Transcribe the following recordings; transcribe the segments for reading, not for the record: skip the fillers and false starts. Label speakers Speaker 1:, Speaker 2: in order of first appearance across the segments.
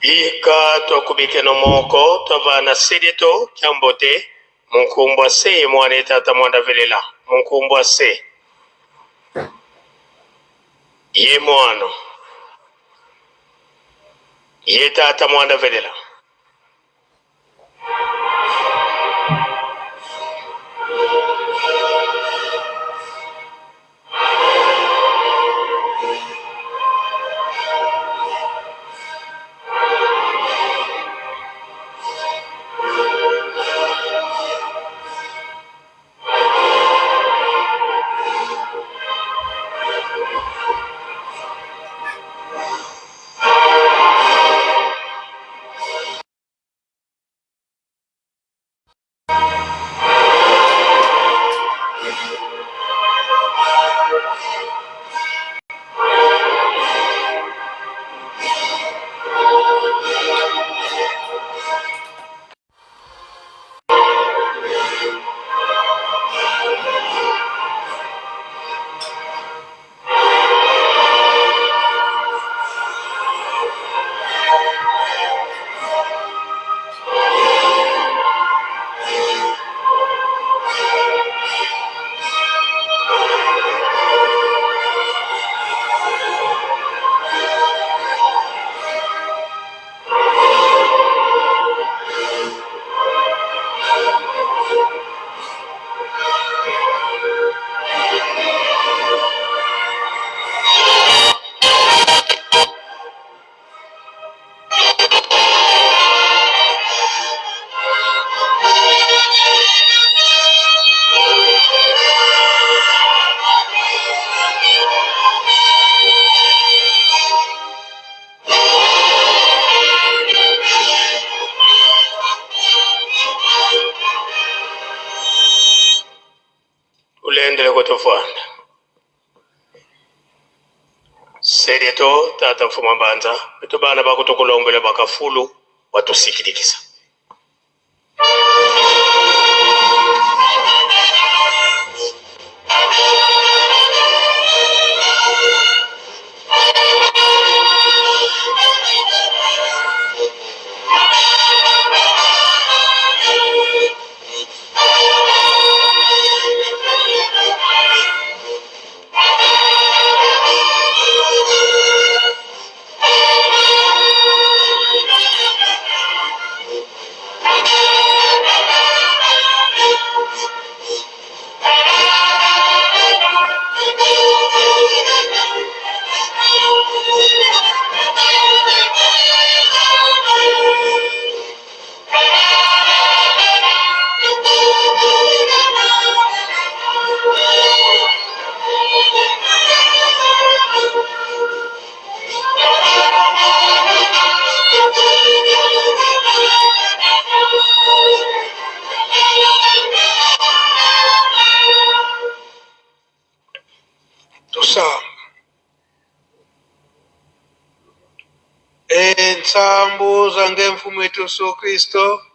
Speaker 1: Ika twakubike no moko twava na sedeto kyambote munkumbwa se mwana tata mwanda velela munkumbwa se ye mwana ye tata mwanda velela. Tulendele kutufwanda. Sedeto tata mfuma mbanza betu bana bakutukulombela bakafulu watusikilikisa.
Speaker 2: Tusamba. Entsambu zange mfumu wetu Yesu Kristo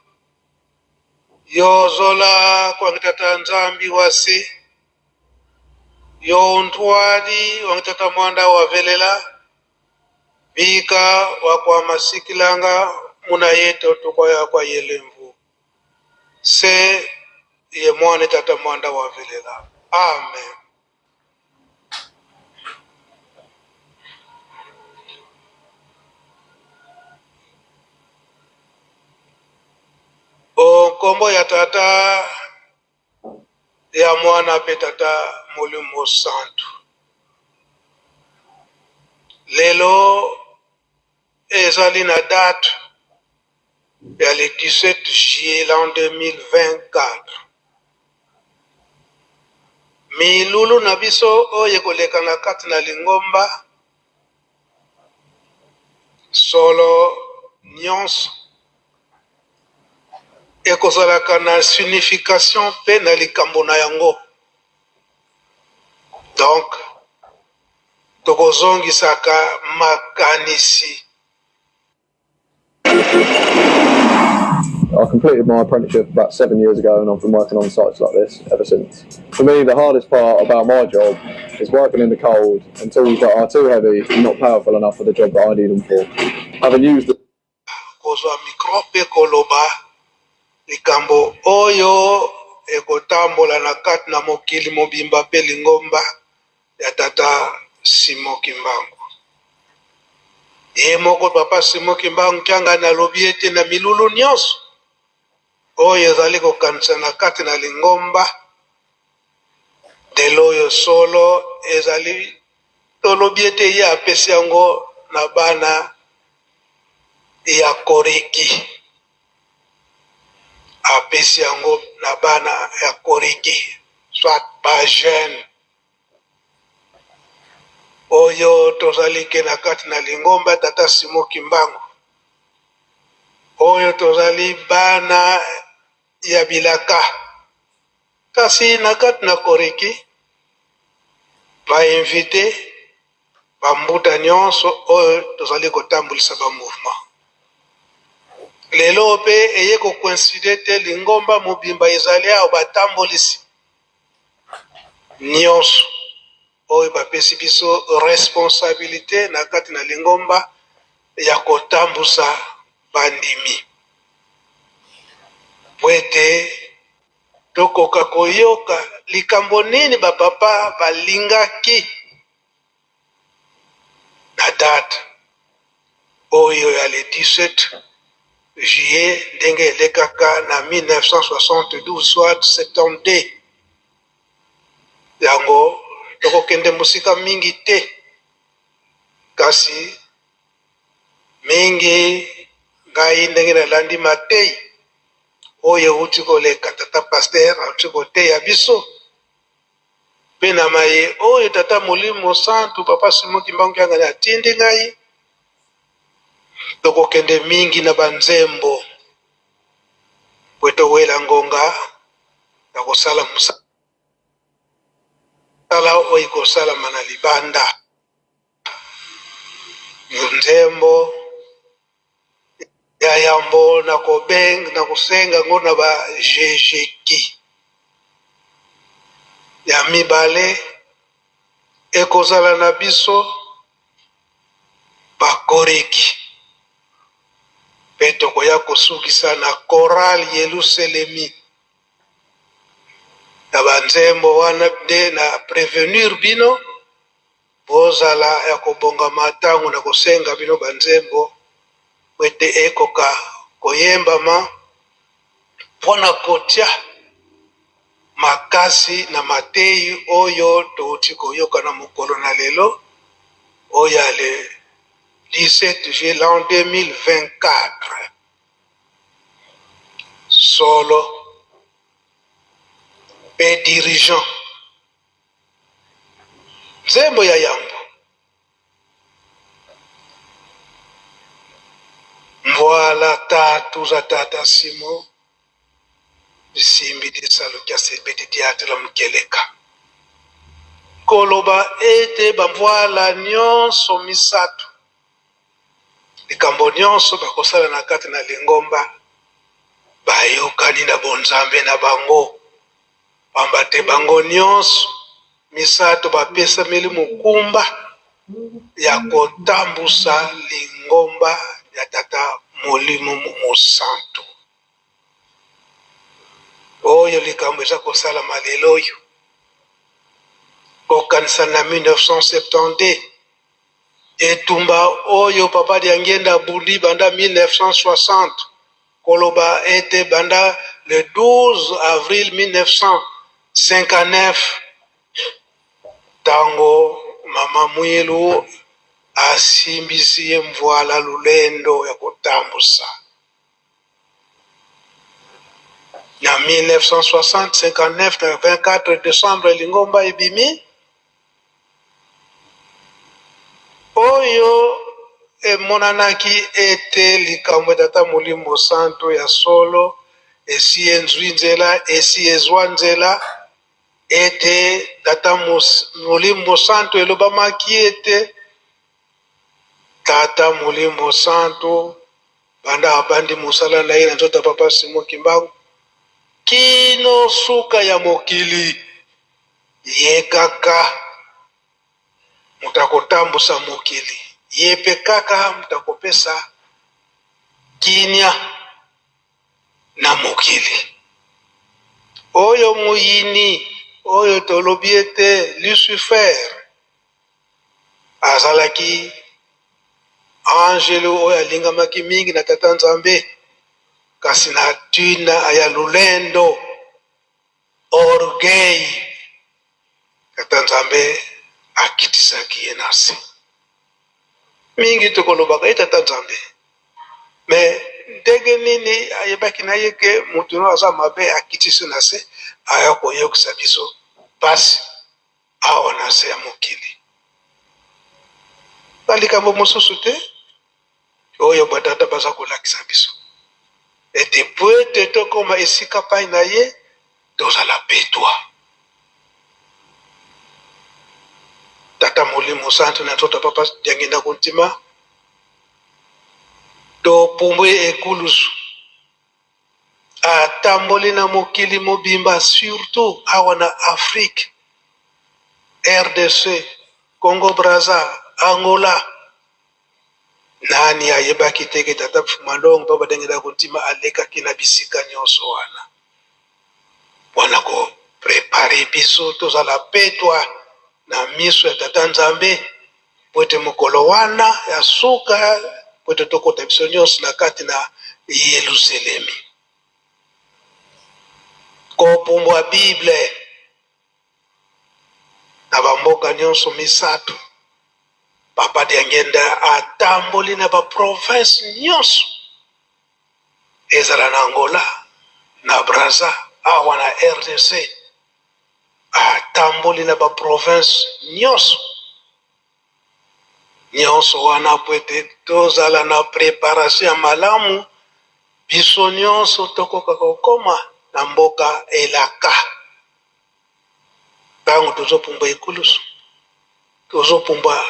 Speaker 2: yozola kwangitata Nzambi wasi yontwali wangitata mwanda wavelela bika wakwamasikilanga muna yeto tukwaya kwa yelemvu se ye mwane tata mwanda wavelela. Amen. O nkombo ya tata ya mwana pe tata molimo santu. Lelo ezali na date ya le 17 juillet l'an 2024. Milulu na biso oyo ekoleka na kati na lingomba solo nyonso ekozalaka na signification pe na likambo na yango. Donc tokozongisaka makanisi.
Speaker 3: I completed my apprenticeship about 7 years ago and I've been working on sites like this ever since. For me, the hardest part about my job is working in the cold and tools that are too heavy and not powerful enough for the job that I need them for. Having used the
Speaker 2: kozwa micro mpe koloba likambo oyo ekotambola na kati na mokili mobimba mpe lingomba ya tata Simon Kimbangu. Ye moko papa Simon Kimbangu Kiangani alobi ete na milulu nyonso oyo ezali kokanisa na kati na lingomba lelo oyo solo ezali tolobi ete ye apesi yango na bana ya Koriki, apesi yango na bana ya Koriki soit ba jeune oyo tozali ke na kati na lingomba tata Simon Kimbangu, oyo tozali bana ya bilaka, kasi na kati na Koriki ba invité bambuta nyonso oyo tozali kotambwisa ba mouvement. Lelo mpe eye kocoïncider te lingomba mobimba ezali awa batambolisi nyonso oyo bapesi biso responsabilité na kati na lingomba ya kotambusa bandimi po ete tokoka koyoka likambo nini bapapa balingaki na date oyo ya le 17 juillet ndenge elekaka na 1972 soit 72. Yango tokokende mosika mingi te, kasi mingi ngai ndenge nalandi matei oyo euti koleka tata pasteur auti koteya biso mpe na maye oyo tata molimo santu papa Simon Kimbangu Kiangani atindi ngai, tokokende mingi na banzembo po towela ngonga ya kosala mosala. oyo ekosalama na libanda. Nzembo ya yambo na kobenga na kosenga ngo na ba jejeki. Ya mibale ekozala na biso bakoreki mpe tokoya kosukisa na chorale Yelusalemi. Na banzembo wana nde na prevenir bino bozala ya kobongama ntango na kosenga bino banzembo po ete ekoka koyembama mpo na kotia makasi na mateyi oyo touti koyoka na mokolo na lelo oyo ya le 17 juillet l'an 2024. Solo mpe dirigeant nzembo ya yambo mvwala tatu za tata Simo bisimbi lisalo kya sebeti diatela mukeleka koloba ete bamvwala nyonso misato likambo nyonso bakosala na kati na lingomba bayokani na bonzambe na bango, pamba te bango nyonso misato bapesameli mokumba ya kotambusa lingomba ya Tata Molimo Mosantu. Oyo likambo eza kosalama lelo oyo, kokanisa na 1972 etumba oyo Papa Diangienda abundi banda 1960, koloba ete banda le 12 avril 1959 tango Mama Mwilu asimbisi ye mvwala lulendo ya kotambusa. Na 1960, 59 na 24 décembre lingomba ebimi oyo emonanaki ete likambo ya Tata Molimo Santo ya solo esi ezwi nzela, esi ezwa nzela, ete Tata Molimo Santo elobamaki ete Tata Molimo Santo banda abandi mosala na ye na nzoto ya Papa Simon Kimbangu kino suka ya mokili, ye kaka moto akotambusa mokili, ye pe kaka moto akopesa kimia na mokili. Oyo moyini oyo tolobi ete Lucifer azalaki angelu oyo alingamaki mingi na Tata Nzambe, kasi na tina ya lulendo, orgueil, Tata Nzambe akitisaki ye na se. Mingi tokolobaka ye Tata Nzambe, me ndenge nini ayebaki na ye ke moto no aza mabe, akitisi na se, aya koyokisa biso pasi awa na se ya mokili. Ba likambo mosusu te oyo batata baza kolakisa biso ete po ete tokoma esika pai na ye tozala petwa. Tata Molimo Santu na nzoto ya Papa Diangienda Kuntima topumbwe ekulusu atamboli na mokili mobimba, surtout awa na Afrique, RDC, Congo Brazza, Angola. Nani ayebaki te ke Tata Fumalongo Papa Diangienda Kuntima alekaki na bisika nyonso wana mpona koprepare biso tozala petwa na miso ya Tata Nzambe, po ete mokolo wana ya suka po ete tokota biso nyonso na kati na Yelusalemi. Kopumbwa Bible na bamboka nyonso misato, Papa Diangienda atamboli na ba province nyonso, ezala na Angola, na Brazza, awa na RDC, atamboli na ba province nyonso nyonso wana po ete tozala na préparation ya malamu, biso nyonso tokoka kokoma na mboka elaka. Ntango tozopumbwa ekulusu, tozopumbwa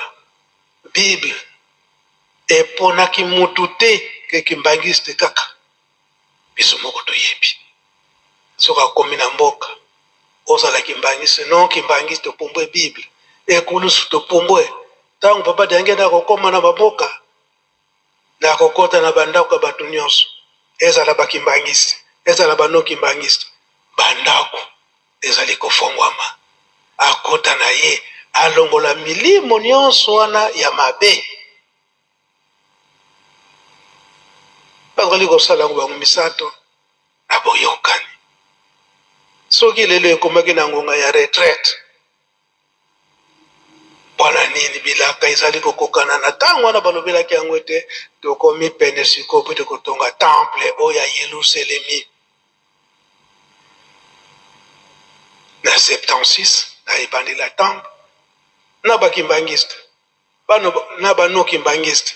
Speaker 2: Bible, eponaki mutu te ke kimbangiste kaka. Biso moko toyebi. Soki akomi na mboka, ozala kimbangiste, non kimbangiste, topumbwe Bible, ekulusu topumbwe. Ntango Papa Diangienda akokoma na bamboka, na kokota na bandako ya bato nyonso, ezala ba kimbangiste, ezala ba non kimbangiste, bandako ezali kofongwama. Akota na ye, alongola milimo nyonso wana ya mabe. Bazali kosala yango bango misato na boyokani. Soki lelo ekomaki na ngonga ya retraite, mpo na nini bilaka ezali kokokana na ntango wana balobelaki yango ete tokomi pene sikoyo mpo ete kotonga temple oyo ya Yelusalemi na 76 na ebandeli ya temple na bakimbangiste bano na bano kimbangiste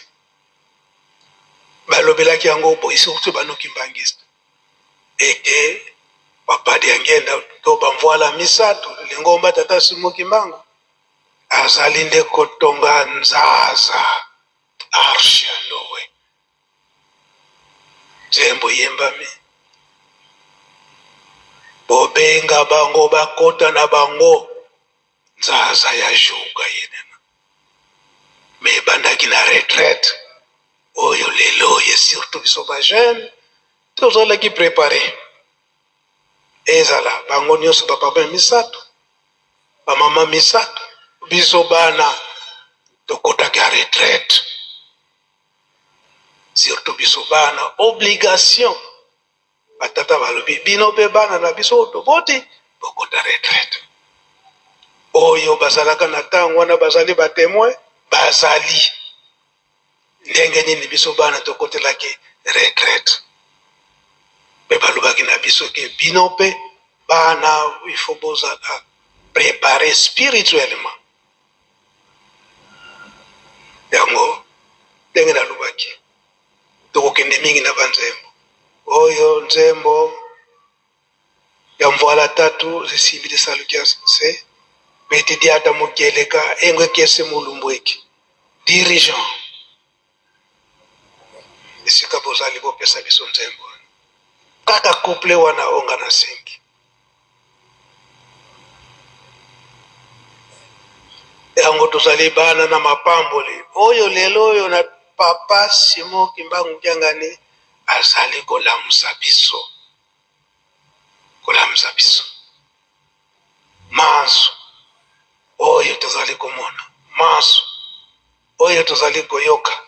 Speaker 2: balobelaki yango boye, surtout bano kimbangiste, ete Papa Diangienda to bamvuala misato lingomba Tata Simon Kimbangu azali nde kotonga nzaza arche ya Noe. Nzembo eyembami, bobenga bango bakota na bango nzaza ya juga yenena. Me ebandaki na retraite oyo lelo ye surtout biso ba jeune tozalaki prepare, ezala bango nyonso ba papa misato, ba mama misato, biso bana tokotaki ya retraite, surtout biso bana obligation. Batata balobi bino pe bana na biso oyo toboti bokota retraite. Oyo bazalaka na tango wana bazali ba temoin, bazali ndenge nini biso bana tokotelaki retraite. Pe balobaki na biso ke bino pe bana il faut bozala prepare spirituellement. Yango ndenge nalobaki, tokokende mingi na banzembo oyo. Nzembo ya mvuala tatu zisimbi lisalu kia se beti diata mukeleka engwe kese mulumbu eki. Dirigeant, esika bozali, bopesa biso nzembo kaka couple wana onga na sengi. Yango tozali bana na mapamboli oyo lelo oyo na Papa Simon Kimbangu Kiangani azali kolamusa biso, kolamusa biso manso oyo tozali komona, manso oyo tozali koyoka.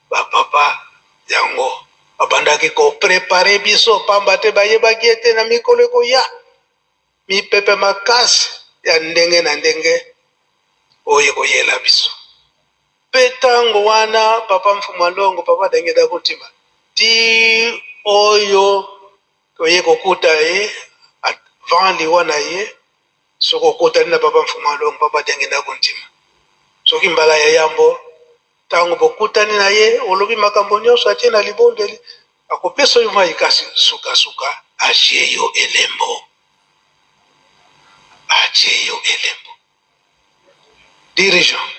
Speaker 2: Bapapa yango babandaki koprepare biso pamba te bayebaki ete na mikolo ekoya mipepe makasi ya ndenge na ndenge oyo ekoyela biso. Mpe ntango wana Papa Mfumu Alongo, Papa Dangenda Kotima, ti oyo toye kokuta ye avant liwa na ye. Soki okutani na Papa Mfumu Alongo, Papa Dangenda Kotima, soki mbala ya yambo ntango bokutani na ye, olobi makambo nyonso, atie na libondeli, akopesa yo mai, kasi sukasuka atie yo elembo, atie yo elembo. Dirigeant,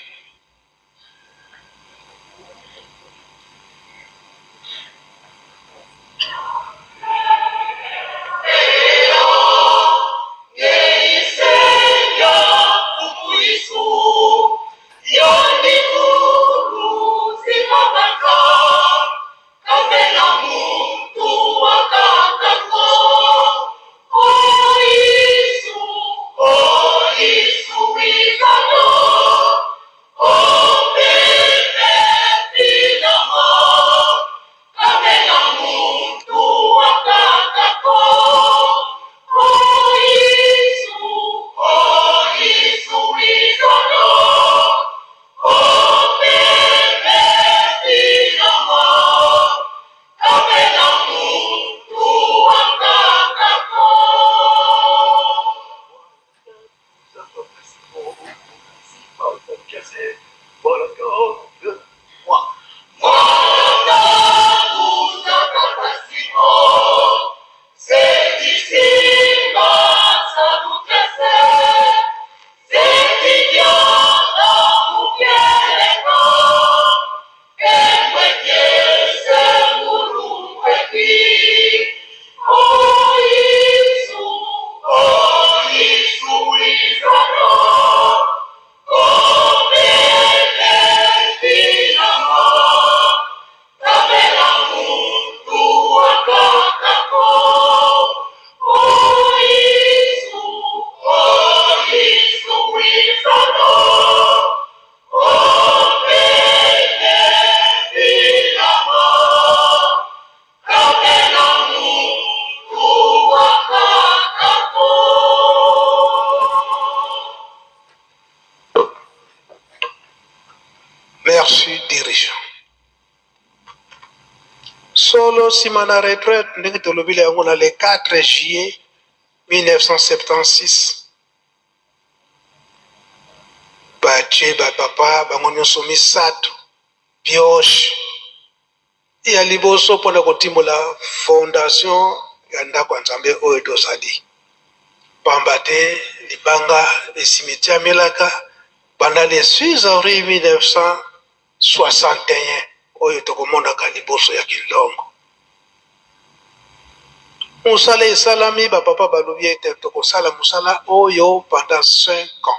Speaker 2: Solo, nsima na retraite, ndenge tolobeli yango na le 4 juillet 1976, batie bapapa bango nyonso misato pioche ya liboso mpo na kotimola fondation ya ndako ya Nzambe oyo tozali. Pamba te libanga esimitiamelaka banda le 6 avril 1961 oyo tokomonaka liboso ya Kinlongo. Mosala esalami, bapapa balobi ete tokosala mosala oyo pendant 5 ans.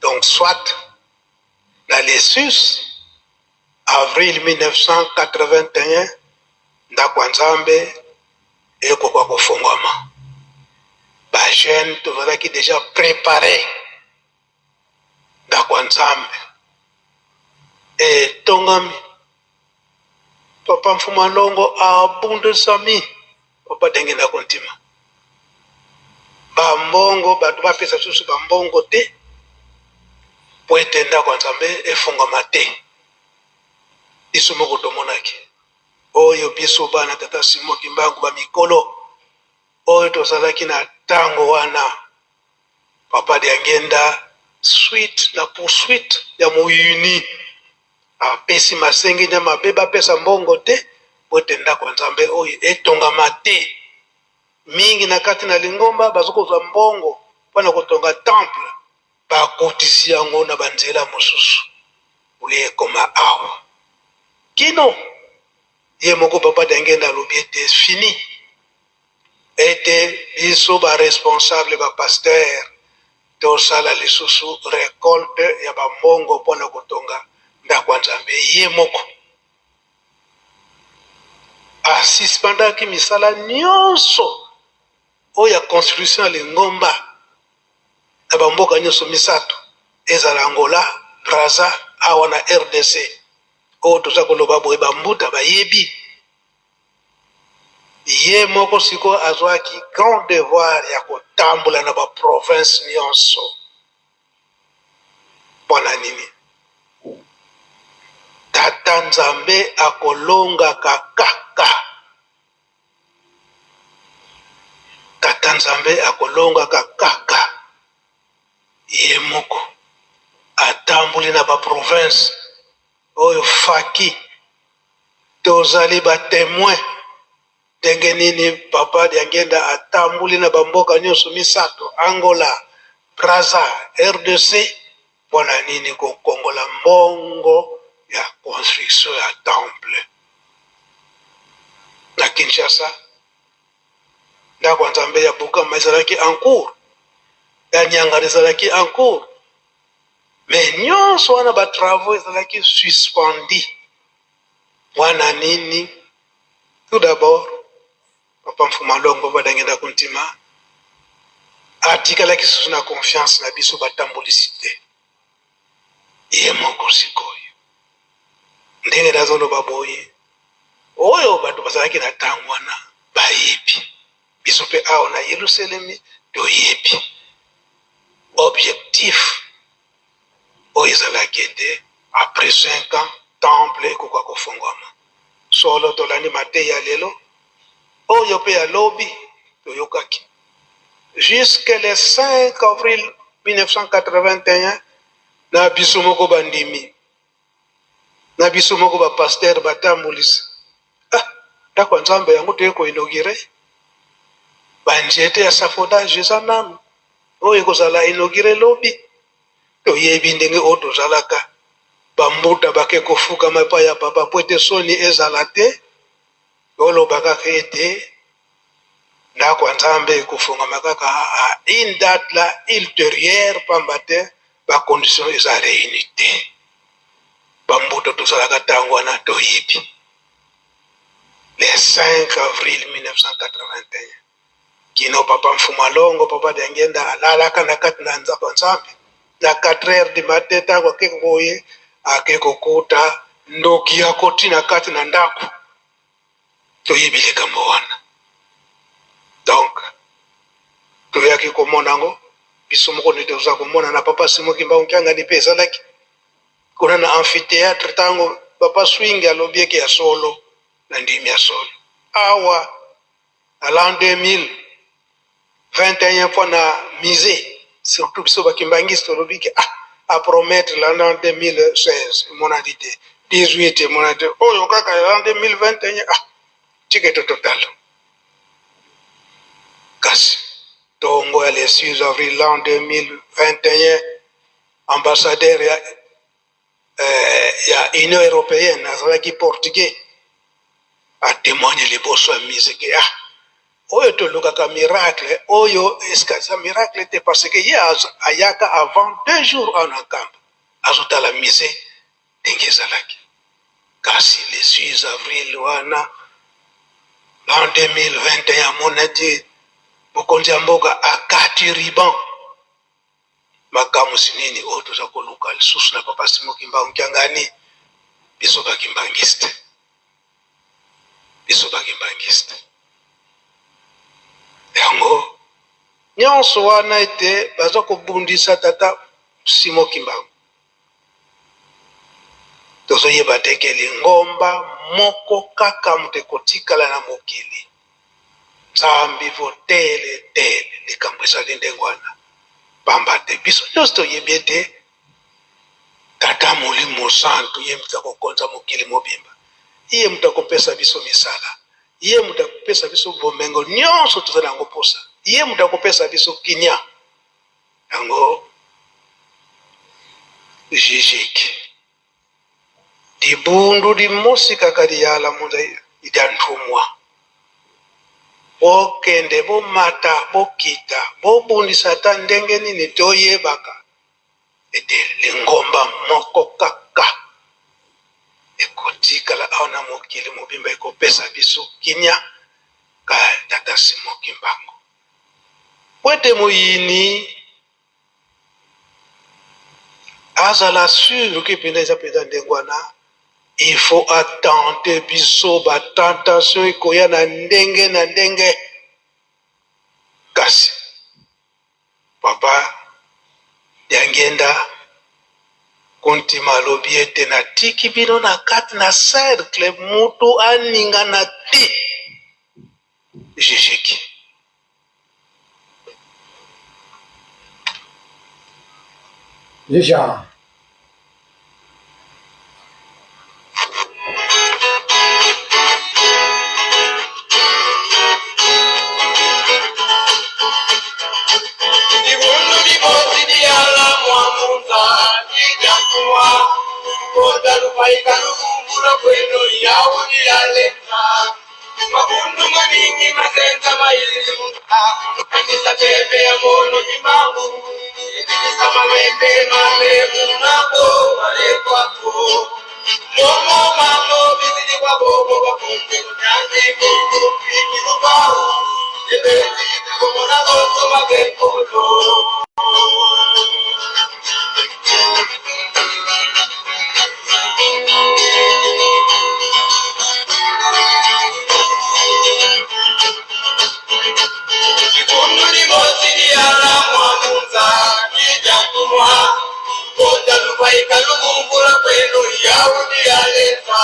Speaker 2: Donc soit na le 6 avril 1981 ndako ya Nzambe ekoka kofungwama. Ba jeunes tozalaki déjà préparé. Ndako ya Nzambe etongami. Papa Mfuma Longo abundisami, papa ndenge ndako ntima bambongo, bato bapesa susu bambongo te po ete ndako ya Nzambe efungwama te. Biso moko tomonaki oyo biso bana tata Simon Kimbangu, bamikolo oyo tozalaki na ntango wana. Papa Diangenda, suite na poursuite ya moyuni, apesi masengi nya mabe, bapesa mbongo te po ete ndako ya Nzambe oyo etongama te. Mingi na kati na lingomba bazokozwa mbongo mpona kotonga temple, bakotisi yango na banzela mosusu olie ekoma awa. Kino ye moko papa Diangenda alobi ete fini, ete biso baresponsable, bapasteur, tosala lisusu récolte ya bambongo mpona kotonga ndako ya Nzambe. Ye moko asuspendaki misala nyonso oyo ya construction ya lingomba na bamboka nyonso misato, ezala Angola, Braza, awa na RDC. Oyo toza koloba boye, bambuta bayebi. Ye moko sikoyo azwaki grand devoir ya kotambola na baprovince nyonso. Mpona nini? Tata Nzambe akolongaka kaka, Tata Nzambe akolongaka kaka. Ye moko atamboli na baprovince oyo faki tozali batémoin ndenge nini papa Diangenda atamboli na bamboka nyonso misato, Angola, Braza, RDC. Mpona nini? Kokongola mbongo ya construction ya temple. Na Kinshasa, ndako ya Nzambe ya Bukama ezalaki en cours, ya Nyangara ezalaki en cours, mais nyonso wana batravaux ezalaki suspendi. Wana nini? Tout d'abord, papa Mfuma Longo badangenda kontima atikalaki susu na confiance na biso batambolisi te. Ye moko sikoyo, ndenge nazoloba boye, oyo bato bazalaki na ntango wana bayebi. Biso mpe awa na Yelusalemi toyebi objectif oyo ezalaki ete après 5 ans temple ekoka kofungwama. Solo, tolandi mateya lelo oyo mpe ya lobi, toyokaki jusque le 5 avril 1981 na biso moko bandimi, na biso moko bapasteur batambolisi. Ah, ndako ya Nzambe yango toye koinaugurer, banzete ya échafaudage eza nanu, oyo ekozala inauguré lobi. Toyebi ndenge oyo tozalaka, bambuta bake kofukama epai ya papa po ete soni ezala te. Oloba kaka ete ndako ya Nzambe ekofungama kaka à une date là ultérieure, pamba te bacondition eza réuni te. Bambuta tozalaka ntango wana toyebi. Le 5 avril 1981, kino papa Mfuma Longo, papa Diangenda, alalaka na kati na nzako ya Nzambe na 4 heures du matin. Ntango ake boye, ake kokuta ndoki akoti na kati na ndako. Toyebi likambo wana. Donc toyaki komona yango biso moko nde toza komona na papa Simon Kimbangu Kiangani mpe ezalaki kuna na amphithéâtre, ntango papa Swing alobi eke ya solo. Na ndimi ya solo awa na l'an 2021 mpo na musée, surtout biso bakimbangisi tolobi ke ah, apromettre l'an 2016 emonani te, 18 emonani te, oyo kaka l'an 2021, ah, tike total. Kasi tongo ya le 6 avril l'an 2021, ambassadeur ya Union européenne, azalaki portugais, atémoigne liboso ya musée ke ah, oyo tolukaka miracle, oyo eske eza miracle te? Parce que ye ayaka avant 2 jours awa na Nkamba, azotala musée ndenge ezalaki. Kasi le 6 avril wana l'an 2021, amonaki mokonzi ya mboka akati ruban. Makamwisi nini oyo toza koluka lisusu na papa Simon Kimbangu Kiangani? Biso bakimbangiste, biso bakimbangiste, yango nyonso wana ete baza kobundisa tata Simon Kimbangu, tozoyeba te ke lingomba moko kaka moto ekotikala na mokili. Nzambe votele tele likambo ezali ndenge wana, pamba te biso nyonso toyebi ete tata Molimo Santu, ye moto akokonza mokili mobimba, ye moto akopesa biso misala, ye moto akopesa biso bomengo nyonso toza na yango mposa, ye moto akopesa biso kinia. Yango jijiki dibundu limosi kaka liyala munda idya nthumwa. Bokende, bomata, bokita, bobundisa ata ndenge nini, toyebaka ete lingomba moko kaka ekotikala awa na mokili mobimba, ekopesa biso kinia, ka tata Simon Kimbangu, po ete moyini azala sûr ke mpenza eza mpenza ndenge wana. Il faut atenter biso, batentation ekoya na ndenge na ndenge. Kasi papa Diangenda Kuntima alobi ete natiki bino na kati na cercle, mutu aningana te. Jijiki.
Speaker 4: Déjà.
Speaker 5: Ibundu liboti liyala mwamunza lijakuwa kota lupaika lukumbula kwenu yaudi yaleta makundu maningi mazenza maili kanisa tebe ya mono kimbangu ibilisa mamembe mame munako balekwako momo mamo bizili kwa bobo bakunde kunyanzi kungu ikilubau ebezi komona boso mabekolo. Ibundu limosi liyala mwamunza lijakumwa kota lupaika lukumbula kwenu yaudi yaleta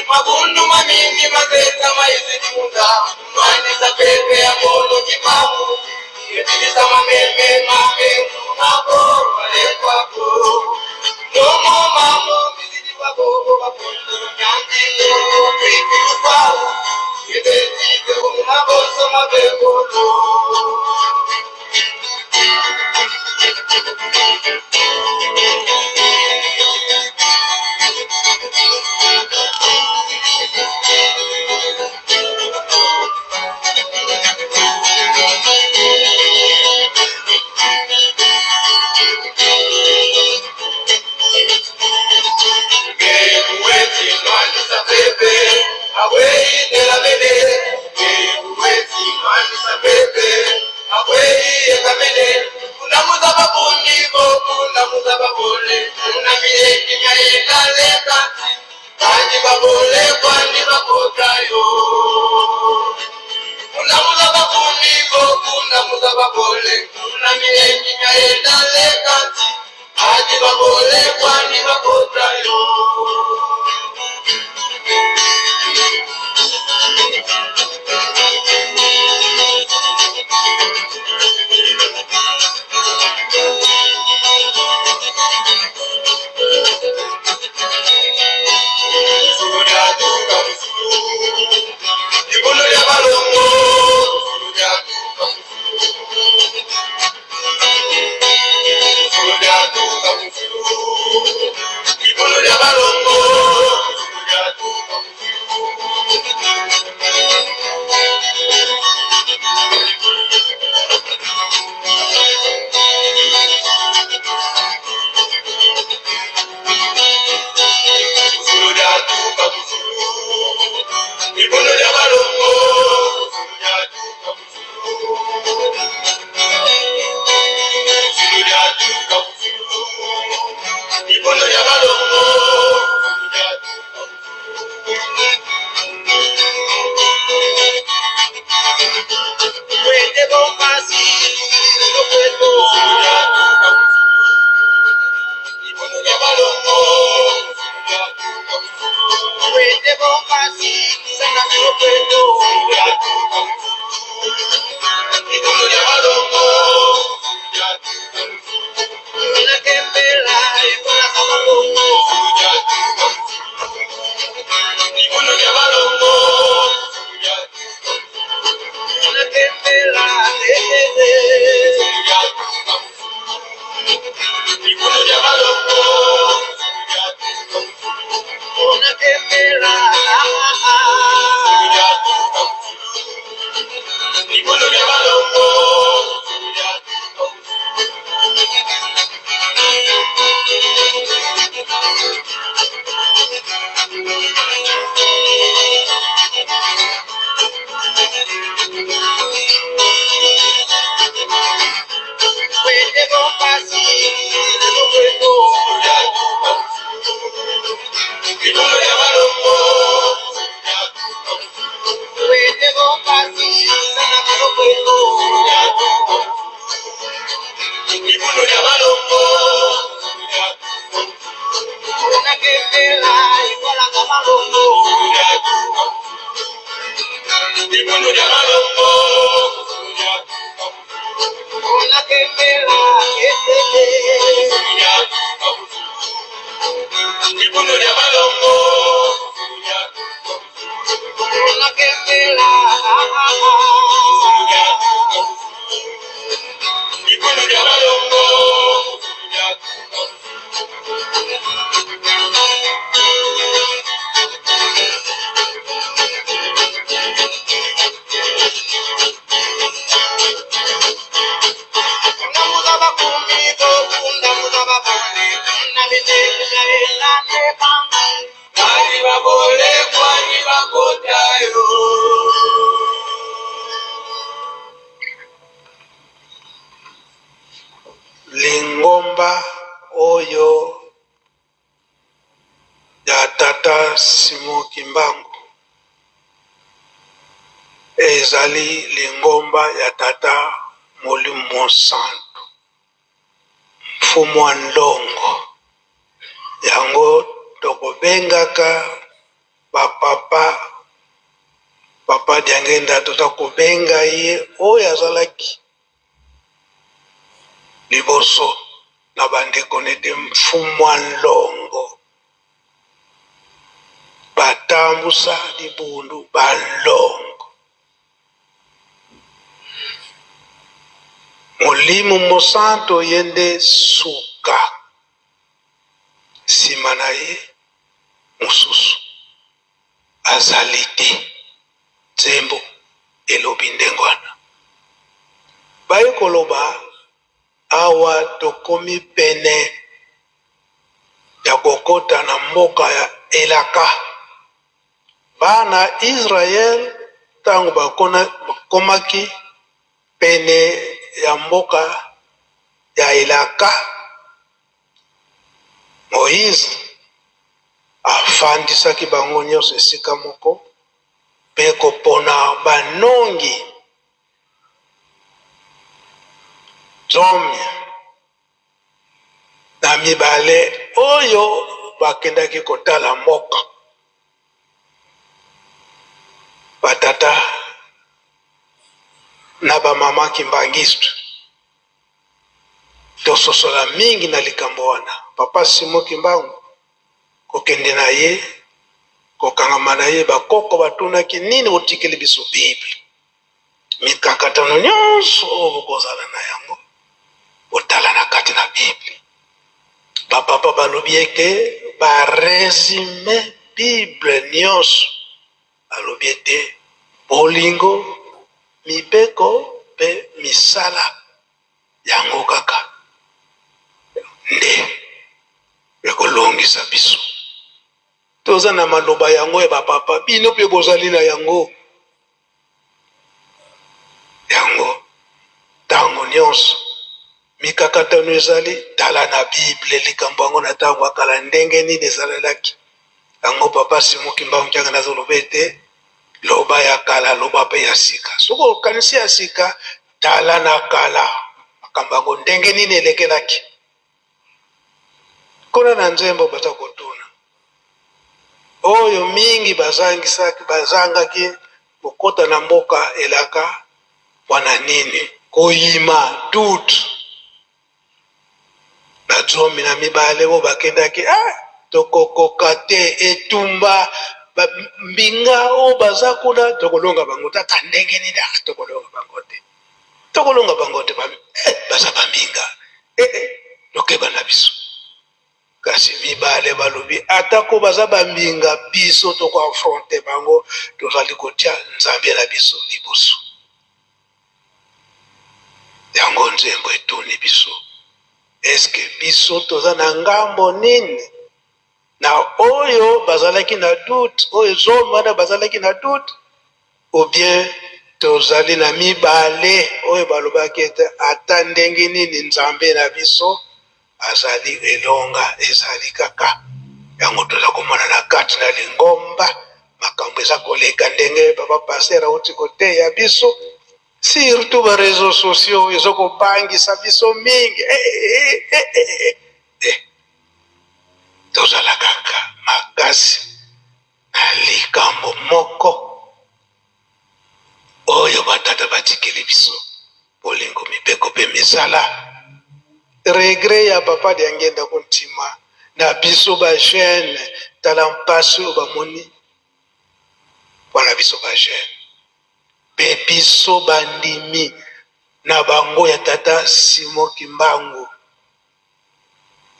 Speaker 5: magundu mamingi mazeta maizilimunza mwanisa pepe ya mono kimamu ibilisa mameme mame nako balekwako nomo mamo bizili babobo bakundu nyanzi ipilukwau ibezite umaboso mabekolo. Babole kwani bakotayo.
Speaker 2: Lingomba oyo ya tata Simon Kimbangu ezali lingomba ya tata Molimo Mosantu, Mfumu wa Ndongo. Yango tokobengaka ba papa, papa Diangenda toza kobenga ye oyo azalaki liboso na bandeko nete Mfumu wa Ndongo. Batambusa libundu balongo. Molimo Mosanto ye nde suka, nsima na ye mosusu azali te. Nzembo elobi ndenge wana. Baye koloba awa tokomi pene ya kokota na mboka ya elaka. Bana Israel ntango bakomaki pene ya mboka ya elaka, Moïse afandisaki bango nyonso esika moko mpe kopona banongi 12 oyo bakendaki kotala mboka. Batata na bamama kimbanguiste, tososola mingi na likambo wana. Papa Simon Kimbangu, kokende na ye, kokangama na ye, bakoko batunaki nini otikeli biso? Bible. Mikakatano nyonso oyo bokozala na yango, botala na kati na Bible. Bapapa balobi ete baresume Bible nyonso, balobi ete bolingo, mibeko mpe misala, yango kaka nde ekolongisa biso. Toza na maloba yango ya bapapa, bino mpe bozali na yango. Yango ntango nyonso mikakatano ezali, tala na Bible likambo yango na ntango ya kala ndenge nini ezalelaki yango. Papa Simon Kimbangu Kiangani azoloba ete loba ya kala, loba mpe ya sika. Soki okanisi ya sika, tala na kala makambo yango ndenge nini elekelaki. Kuna na nzembo baza kotuna oyo mingi bazangisaki, bazangaki kokota na mboka elaka mpona nini? Koyima, doute. Na 12 oyo bakendaki, ah, tokokoka te etumba, mbinga oyo baza kuna, tokolonga bango te. Ata ndenge nini, ah, tokolonga bango te, tokolonga bango te, baza bambinga, tokeba na biso. Kasi mibale balobi, atako baza bambinga, biso tokoaffronter bango, tozali kotia Nzambe na biso liboso. Yango nzembo etuni biso, eske biso toza na ngambo nini? Na oyo bazalaki na doute, oyo zone wana bazalaki na doute, ou bien tozali na mibale oyo balobaki ete ata ndenge nini Nzambe na biso azali, elonga ezali kaka. Yango toza komona na kati na lingomba makambo eza koleka ndenge papa pasteur auti koteya biso, surtout ba réseaux sociaux eza kobangisa biso mingi. Tozala kaka makasi na likambo moko oyo batata batikeli biso, bolingo, mibeko mpe misala. Regret ya papa Diangenda kontima na biso bajeune, tala mpasi oyo bamoni mpona biso bajeune mpe biso bandimi na bango ya tata Simon Kimbangu.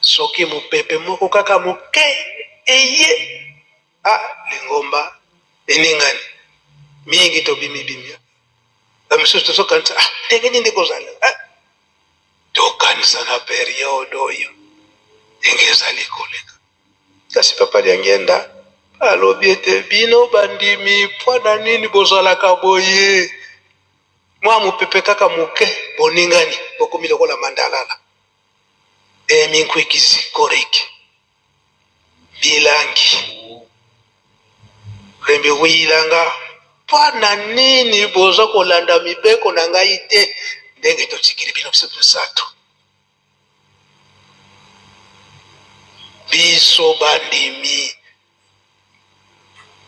Speaker 2: Soki mopepe moko kaka moke eye, ah, lingomba eningani mingi, tobimibimi, bamisusu tozokanisa, ah, ndenge nini kozala, ah, tokanisa na période oyo ndenge ezali koleka. Kasi papa Diangenda alobi ete bino bandimi, mpo na nini bozalaka boye? Mwa mopepe kaka moke, boningani, bokomi lokola mandalala eminkwikisi koriki bilangi lembi wilanga. Mpo na nini boza kolanda mibeko na ngai te ndenge totikili bino? Biso misato, biso bandimi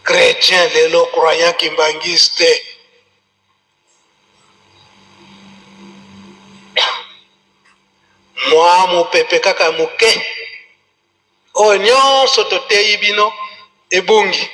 Speaker 2: chrétien lelo, croyant kimbanguiste, mwa mopepe kaka moke, oyo nyonso toteyi bino ebungi.